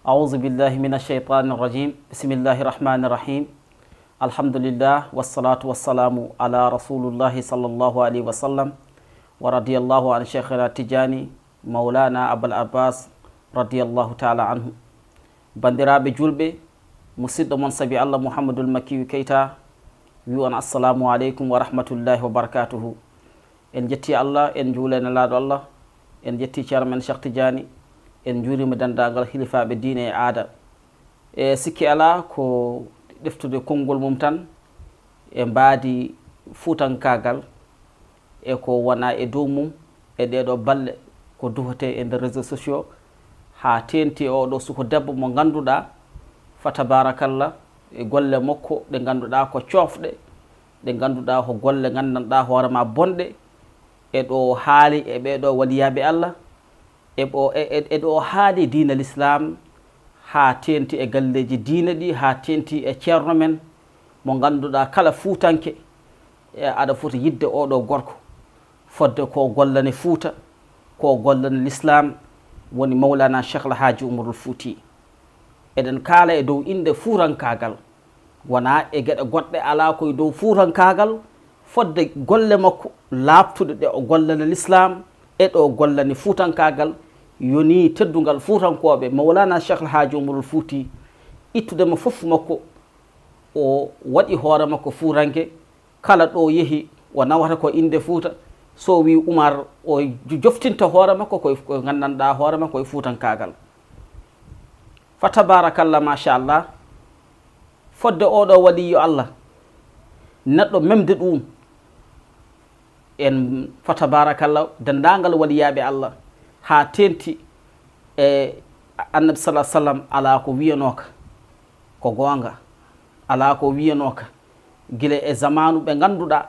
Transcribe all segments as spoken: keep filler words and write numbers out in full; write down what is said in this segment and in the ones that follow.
أعوذ بالله من الشيطان الرجيم. بسم الله الرحمن الرحيم. الحمد لله والصلاة والسلام على رسول الله صلى الله عليه وسلم ورضي الله عن شيخنا التجاني مولانا أبا العباس رضي الله تعالى عنه. Banndiraaɓe juulɓe, musiɗɗo mon sabi Allah Muhammadul Makkiyu Keyta wi on assalamu aleykum wa rahmatullahi wa barakatuhu. En jetti Allah, en njuula e Nelaaɗo Allah, en jetti Ceerno men Cheikh Tidiane, en njuuriima denndaangal hilifaaɓe diine e aada. E sikki alaa ko ɗeftude konngol mum tan e mbaadi fuutankaagal e ko wona e dow mum e ɗeeɗo balle ko duhotee e nder réseaux sociaux haa teenti e oɗo suko debbo mo ngannduɗaa fa tabarakallah e golle makko ɗe ngannduɗaa ko coofɗe, ɗe ngannduɗaa ko golle nganndanɗaa hoore ma bonɗe e ɗo haali e ɓeeɗo waliyaaɓe Allah e ɓo e e- e ɗo haali diina l'islam haa teenti e galleeji diina ɗi haa teenti e ceerno men mo ngannduɗaa kala fuutanke e aɗa foti yidde oɗo gorko fodde ko gollani fuuta ko gollani l'islam woni mawlana cheikh alhaaji umarul fuuti. Eɗen kaala e dow innde fuutankaagal wonaa e geɗe goɗɗe alaa ko e dow fuutankaagal fodde golle makko laaɓtuɗe ɗe o gollani l'islam e ɗo gollani fuutankaagal yoni teddungal fuutankooɓe mawlana cheikh alhaaji umarul fuuti. Ittude mo fof makko o waɗi hoore makko fuutanke kala ɗo yehi o nawata ko innde fuuta so wi umar o joftinta hoore makko koye ko nganndanɗaa hoore makko e fuutankaagal. Fa tabarakallah machallah. Fodde oɗo waliyo Allah neɗɗo memde ɗum en fa tabarakallah denndaangal waliyaaɓe Allah haa teenti e annabi sala sallam alaa ko wiyanooka ko goonga alaa ko wiyanooka gila e zamaanu ɓe ngannduɗaa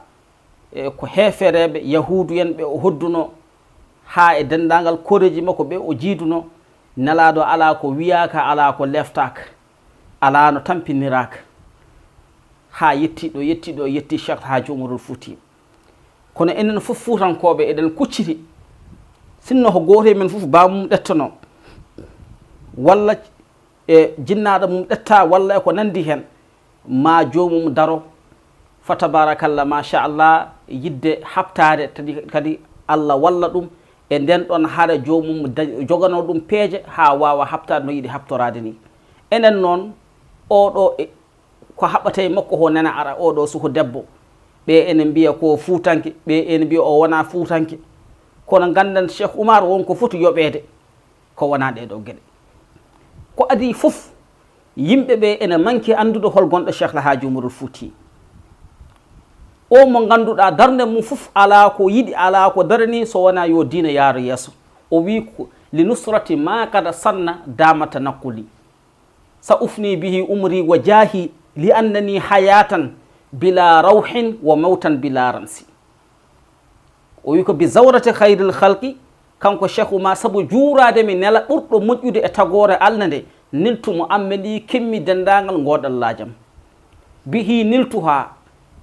e ko heefereeɓe yahuudu en ɓe o hoddunoo haa e denndaangal koreeji makko ɓe o jiidunoo. Nelaaɗo alaa ko wiyaaka alaa ko leeftaaka alaa no tampiniraaka haa yetti ɗo yetti ɗo yetti cheikh alhaaji umarul fuuti. Kono enen fof fuutankooɓe eɗen kucciti sinno ko gooto e men fof baamum ɗettanoo walla e jinnaaɗo mum ɗetta walla e ko nanndi heen ma joomum daro fa tabarakallah machallah yidde haɓtaade kadi allah walla ɗum e nden ɗon hara joomum joganoo ɗum peeje haa waawa haɓtaade no yiɗi haɓtoraade ni. Enen noon oɗo e ko haɓata e makko ho nana ara oɗo suko debbo ɓe ene mbiya ko fuutanke ɓe ene mbiya o wona fuutanke. Kono ngannden cheikh oumar won ko foti yoɓeede ko wona ɗeɗo geɗe. Ko adi fof yimɓe ɓe ene manki anndude hol gonɗo cheikh alhaaji umarul fouti o mo ngannduɗaa darnde mum fof alaa ko yiɗi alaa ko darani so wona yo diina yaaro yeeso. O wi ko li nusrati ma kada sanna damata nakkuli. Sa ufni bihi umri wa jaahi li annani hayatan bila rawhin wa mawtan bila ransi. O wi ko bi zawrati khayril khalqi kanko cheikh oumar sabu juuraade mi nela ɓurɗo moƴƴude e tagoore allah nde niltu mo ammeli kimmi denndaangal ngoɗallajam. Bihi niltuha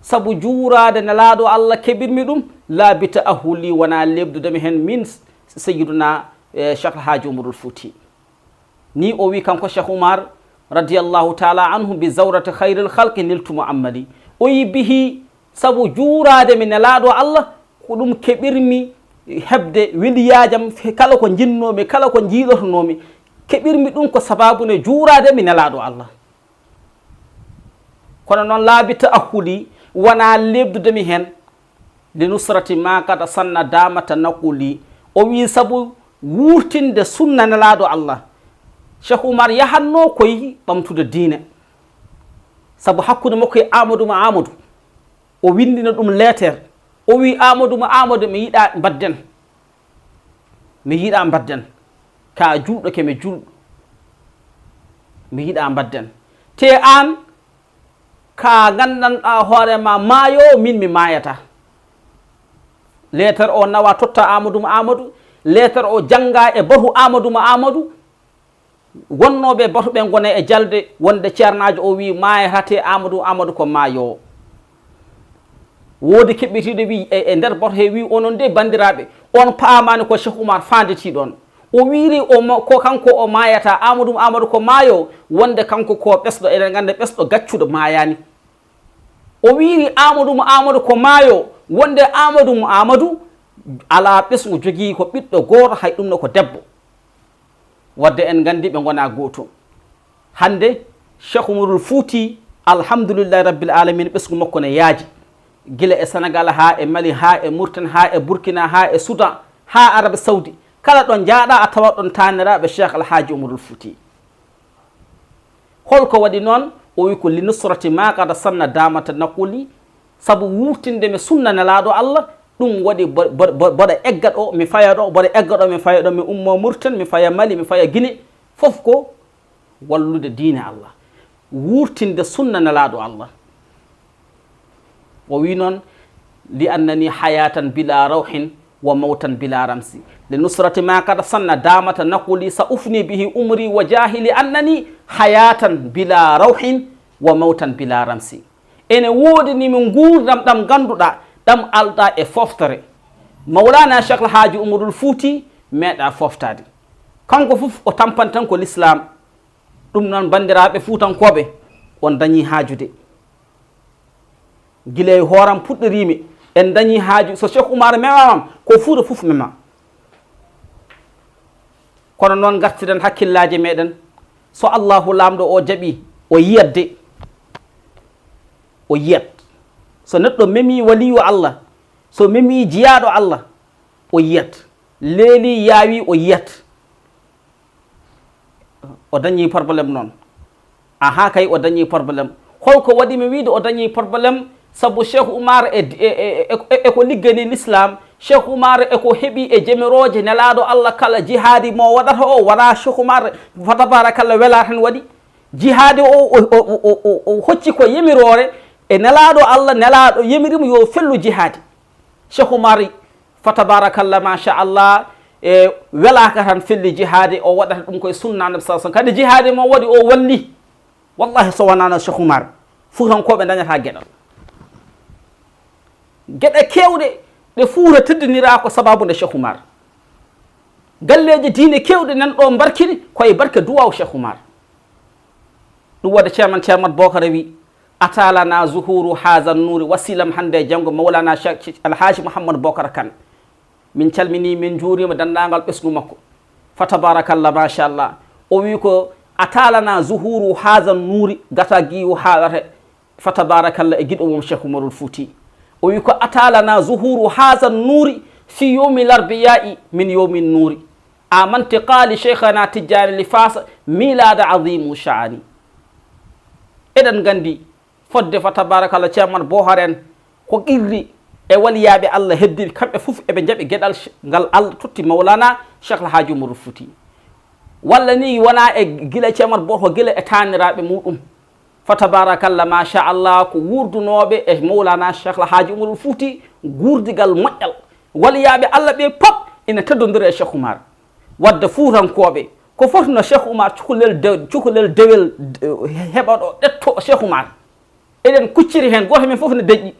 sabu juuraade nelaaɗo allah keɓirmi ɗum laa bi ta'ahuli wona lebdudemi heen min sayyiduna cheikh alhaaji umarul fouti. Ni o wi kanko cheikh oumar radiyallahu taala anhu bi zawrati khayril khalqi niltu mo ammali. O wi bihi sabu juuraade mi nelaaɗo allah ko ɗum keɓirmi heɓde weliyajam kala ko njinnoomi kala ko njiilotonoomi keɓirmi ɗum ko sababu nde juuraade mi nelaaɗo allah. Kono noon laabi ta'ahuli wona lebdudemi heen li nusrati ma kada sanna damata naquli. O wi sabu wurtinde sunna nelaaɗo allah cheikh oumar yahatno koye ɓamtude diine sabu hakkunde makko e amadou ma amadou o winndina ɗum leeter. O wi amadou ma amadou mi yiɗa mbadden mi yiɗa mbadden ka julɗo ke mi julɗo mi yiɗa mbadden te an ka nganndanɗa hoore ma maayo min mi maayata. Leetar o nawa totta amadou ma amadou leetar o jannga e bahu amadou ma amadou wonnooɓe bato ɓe ngona e jalde wonde ceernaajo o wii maayatate amadou amadou ko maayowo. Woodi keɓɓitiiɗo wii e e nder bato he wii onon de banndiraaɓe on paamaani ko cheikh oumar faanditii ɗoon. O wiiri o ma-, ko kanko o maayata, Amadou Amadou ko maayo, wonde kanko ko ɓesɗo, eɗen nganndi ɓesɗo gaccuɗo maayaani. O wiiri Amadou Amadou ko maayo, wonde Amadou Amadou alaa ɓesngu, jogii ko ɓiɗɗo gooto, hay ɗum no ko debbo. Wadde en nganndi ɓe ngonaa gootum. Hannde, Cheikh Oumarul Fouti, alhamdulillahi rabbil alamin, ɓesngu makko ne yaaji. Gila e Senegal, haa e Mali, haa e Mauritanie, haa e Burkina, haa e Soudan, haa Arabie Saoudi. Kala ɗo njaaɗa, a tawa ɗon taaniraaɓe Cheikh Alhaji Oumarul Fouti. Holko waɗi noon? O wi ko li nusrati ma qad sanna damata naquli, sabu wurtinde mi sunna Nelaaɗo Allah, ɗum waɗi bo-, bo-, bo-, mboɗo egga ɗo, mi faya ɗo, mboɗo egga ɗo, mi faya ɗo, mi ummo Mauritanie, mi faya Mali, mi faya Guinée, fof ko wallude diine Allah, wurtinde sunna Nelaaɗo Allah. O wi noon, li annani hayatan bila rawhin wa mawtan bila ramsi, li nusrati ma qad sanna damata naquli, sa ufni bihi umri wa jahili annani hayatan bila rawhin wa mawtan bila ramsi. Ene woodi ni mi nguurdam ɗam ngannduɗaa ɗam alɗa e foftore. Mawlana Cheikh Alhaji Oumarul Fouti meeɗa foftaade. Kanko fof o tampan tan ko l'islam. Ɗum noon, banndiraaɓe fuutankooɓe, on dañii haajude. Gila e hooram puɗɗoriimi, en dañii haaju. So Cheikh Oumar memaama, ko Fuuta fof mema. Kono noon, ngartiren hakkillaaji meɗen. So Allahu Laamɗo o jaɓii, o yiyat de. O yiyat. So neɗɗo memii waliyu Allah, so memii jiyaaɗo Allah, o yiyat. Leelii, yaawii, o yiyat. O dañii problème noon. Ahaa kay, o dañii problème. Holko waɗi mi wiide o dañii problème? Sabu Cheikh Oumar e, e, e, e, e ko liggani l'islam, Cheikh Oumar e ko heɓi e jamirooje Nelaaɗo Allah, kala jihaadi mo waɗata o, wonaa Cheikh Oumar, fa tabarakallah, wela tan waɗi. Jihaadi o, o, o hocci ko yamiroore e Nelaaɗo Allah, Nelaaɗo yamiri mo yo fellu jihaadi. Cheikh Oumar, fa tabarakallah, machallah, e welaaka tan felli jihaadi, o waɗata ɗum koye sunna Annabi sallallahu alaihi wasallam. Kadi jihaadi mo waɗi o walli. Wallahi, so wonano Cheikh Oumar, Fuutankooɓe dañata geɗal. Geɗe keewɗe ɗe Fuuta teddiniraa ko sababu nde Cheikh Oumar. Galleeji diine keewɗe nan ɗo mbarkiri koye barke duwaaw Cheikh Oumar. Ɗum waɗi Ceerno, Ceerno Bokara wi, "Atalana zuhuru haza nuri", wasilam hannde e janngo Mawlana Cheikh Alhaji Mouhammad Bokara Kane. Min calminii, min njuuriima denndaangal ɓesngu makko. Fa tabarakallah, machallah. O wi ko, "Atalana zuhuru haza nuri", gata giyu haalata. Fa tabarakallah, e giɗo mum Cheikh Oumarul Fouti. O wi ko, "Atalana zuhuru haza nuri fi yawmi larbiya'i min yawmi nuri. Amanti qali Cheikhana Tijjani li Fasa milada azimu sha'ani." Eɗen nganndi fodde, fa tabarakallah, Ceerno Bokara en ko qirri e waliyaaɓe Allah heddiiɓe, kamɓe fof eɓe njaɓi geɗal sh-, ngal Allah totti Mawlana Cheikh Alhaji Oumarul Fouti. Walla ni wona e gila Ceerno Bokara, ko gila e taaniraaɓe muɗum. Fa tabarakallah, machallah, ko wuurdunooɓe e Mawlana Cheikh Alhaji Oumarul Fouti guurdigal moƴƴal. Waliyaaɓe Allah ɓe pop ina teddondira e Cheikh Oumar. Wadde Fuutankooɓe, ko foti no Cheikh Oumar cukalel de-, cukalel dewel, eh, heɓa ɗo ɗetto Cheikh Oumar. Eɗen kucciri heen, gooto men fof ne deƴƴi.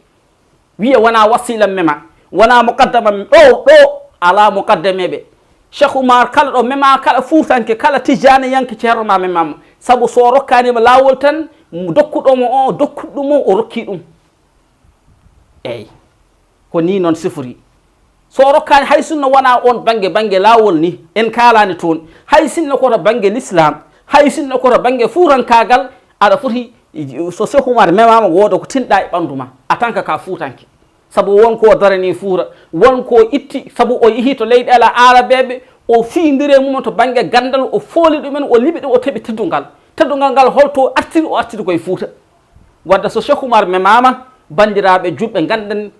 Wiya wona wasila mema, wona muqaddama mema. Ɗo, ɗo alaa muqaddameeɓe. Cheikh Oumar kala ɗo mema, kala Fuutanke, kala Tijjaaniyanke, Ceerno ma mema mo. Sabu so rokkaani mo laawol tan, dokkuɗo mo o, dokkuɗo mo o rokki ɗum. Eey, ko nii noon sifori. So o rokkaani hay sinno wona oon bannge, bannge laawol ni, en kaalaani toon. Hay sinno ko to bannge l'islam, hay sinno ko to bannge fuutankaagal, aɗa foti, so Cheikh Oumar memaama, wooda ko tinɗa e ɓanndu ma, en tant que ka Fuutanke. Sabu won ko darani Fuuta, won ko itti, sabu o yehi to leyɗeele aarabeeɓe, o fiyindiri e mum to bannge ganndal, o fooli ɗumen, o liɓi ɗum, o heɓi teddungal. Teddungal ngal, holto artiri? O artiri koye Fuuta. Wadde so Cheikh Oumar memaama, banndiraaɓe julɓe, ngannden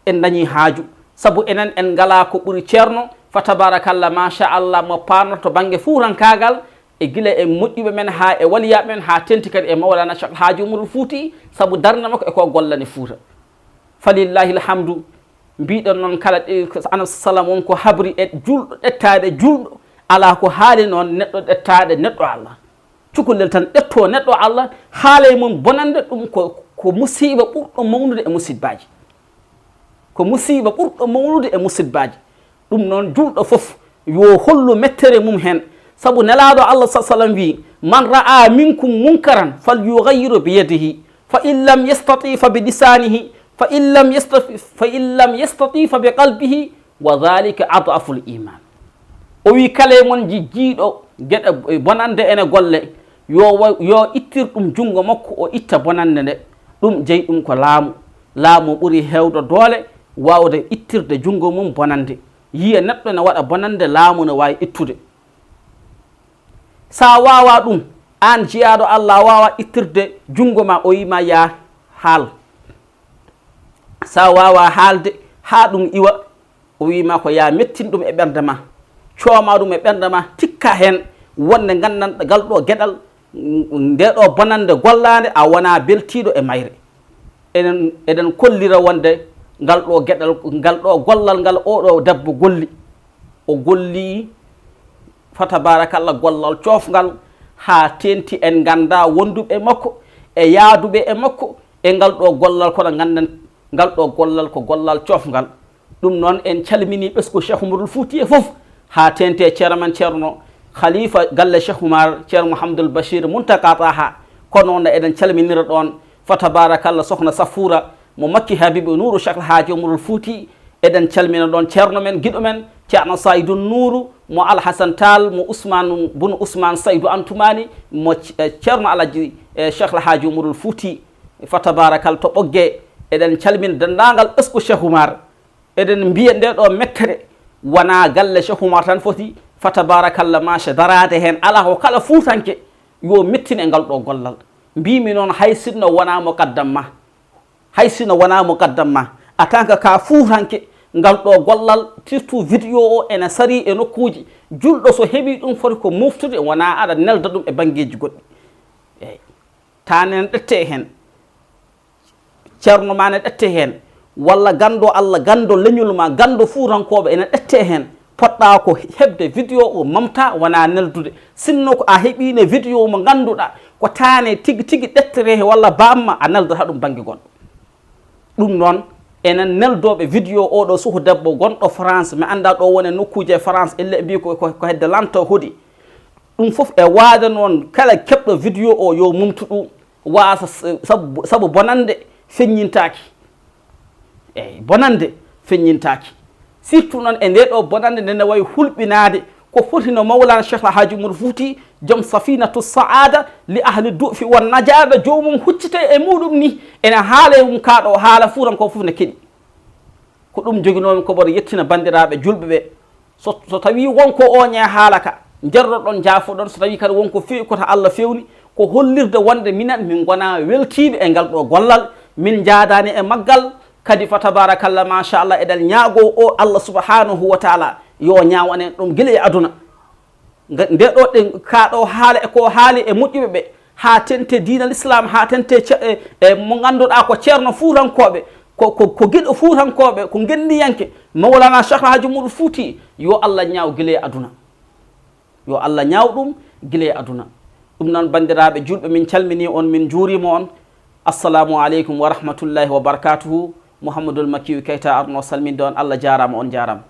en dañii haaju, sabu enen en ngalaa ko ɓuri Ceerno, fa tabarakallah, machallah, mo paarnata to bannge fuutankaagal, e gila e moƴƴuɓe men haa e waliyaaɓe men, haa teeŋti kadi e Mawlana Cheikh Alhaji Oumarul Fouti, sabu darnde makko e ko gollani Fuuta. Falillahi alhamdu, mbiɗon noon kala ɗe, Annabi sallam on ko habri e julɗo ƴettaade julɗo, alaa ko haali noon neɗɗo ƴettaade neɗɗo Allah. Cukalel tan ƴetto neɗɗo Allah, haala e mum bonannde, ɗum ko, ko musiiba ɓurɗo mawnude e musibbaaji. Ko musiiba ɓurɗo mawnude e musibbaaji. Ɗum noon, julɗo fof, yo hollu mettere mum heen. Sabu Nelaaɗo Allah sa sallam wii, "Man ra'a minkum munkaran falyughayyirhu biyadihi, fa in lam yastati fa bilisanihi, fa in lam yastati, fa in lam yastati fa biqalbihi, wa dhalika ad'aful iman." O wii, "Kala e mon ji-, jiiɗo geɗe bonande ene golle, yo wa-, yo ittir ɗum junngo makko, o itta bonande nde. Ɗum jeyi ɗum ko laamu. Laamu ɓuri heewde doole waawde ittirde junngo mum bonande. Yiya neɗɗo ne waɗa bonande, laamu ne waawi ittude. Sa waawa ɗum, aan jiyaaɗo Allah, a waawa ittirde junngo ma, o yima yaa haal. Sa waawa haalde haa ɗum iwa, o wima ko yaa mettin ɗum e ɓernde ma, cooma ɗum e ɓernde ma, tikka heen wonde nganndan ngal ɗo geɗal, nde ɗo bonande gollaande, a wona beltiiɗo e mayre." Eɗen, eɗen kollira wonde ngal ɗo geɗal, ngal ɗo gollal ngal oɗo debbo golli, o golli, fa tabarakallah, gollal coofngal, haa teenti en ngannda wonduɓe e makko e yaaduɓe e makko e ngal ɗo gollal, kono ngannden ngal ɗo gollal ko gollal coofngal. Ɗum noon, en calmini ɓesngu Cheikh Oumarul Fouti e fof, haa teenti e ceerno men, ceerno khalifa galle Cheikh Oumar, ceerno Mouhamadoul Bachir Muntaka Taha. Kono noon eɗen calminira ɗoon, fa tabarakallah, sokhna Safoura mo Makki Habibu Nouru Cheikh El Hadji Oumarul Fouti. Eɗen calmina ɗoon ceerno men, giɗo men, ceerno Saydou Nouru mo Alhassane Tall, mo Ousmane, bunu Ousmane Saydou Antoumani, mo c-, eh, ceerno Alhaji, eh, Cheikh El Hadji Oumarul Fouti, fa tabarakallah, to Ɓoggee. Eɗen calmina denndaangal ɓesngu Cheikh Oumar. Eɗen mbiya nde ɗo mettere wona galle Cheikh Oumar tan foti, fa tabarakallah, macha, daraade heen. Alaa ko kala fuutanke yo mettin e ngal ɗo gollal. Mbimi noon, hay sinno wona muqaddam ma, hay sinno wona muqaddam ma, en tant que ka fuutanke, ngal ɗo gollal, surtout vidéo o, ene sari e nokkuuji. Julɗo so heɓi ɗum, foti ko moftude, wona aɗa nelda ɗum e banngeeji goɗɗi. Eey. Taa ne ene ƴettee heen. Ceerno ma ne ƴettee heen, walla ganndo Allah, ganndo leñol ma, ganndo fuutankooɓe ene ƴettee heen. Poɗɗa ko heɓde vidéo o, momta, wona neldude. Sinno ko a heɓiino vidéo mo ngannduɗaa ko taa ne tigi tigi ƴettere he walla bamma, a neldata ɗum bannge goɗɗo. Ɗum noon, enen neldooɓe vidéo oɗo suka debbo gonɗo France, mi annda ɗo wone nokkuuje e France, elle mbi ko, ko, ko hedde lanto hoɗi. Ɗum fof e waade noon, kala keɓɗo vidéo o yo mumtu ɗum, waasa s-, sabu, sabu bonannde feññintaaki. Eey, bonannde feññintaaki. Surtout noon e nde ɗo bonannde nde ne wayi hulɓinaade ko foti no Mawlana Cheikh El Hadji Oumar Fouti, joom Safinatu Saada li ahli du'fi wan najaada, joomum huccite e muɗum ni, ene haala e mum ka ɗo haala, fuuranko fof ne keɗi. Ko ɗum joginoomi ko mboɗo yettina banndiraaɓe julɓe ɓe. So, so tawii won ko ooñe haala ka, njarroɗon, njaafoɗon. So tawii kadi won ko feewi, ko to Allah feewni, ko hollirde wonde minen min ngona weltiiɓe e ngal ɗo gollal, min njaadaani e maggal. Kadi fa tabarakallah, machallah, eɗen ñaagoo o Allah subhanahu wa taala yo ñaawan en ɗum gila e aduna. Nga-, nde ɗo ɗen, ka ɗo haala e ko haali e moƴƴuɓe ɓe, haa tente diina l'islam, haa tente ce-, e, e mo ngannduɗaa ko ceerno fuutankooɓe, ko, ko, ko giɗo fuutankooɓe, ko ngenndiyanke, Mawlana Cheikh El Hadji Oumar Fouti, yo Allah ñaaw gila e aduna. Yo Allah ñaaw ɗum gila e aduna. Ɗum noon, banndiraaɓe julɓe, min calminii on, min njuuriima on. Assalamu aleykum wa rahmatullahi wa barakatuhu. Mouhamadoul Makiyu Keita arno salminde on. Allah jaaraama, on jaaraama.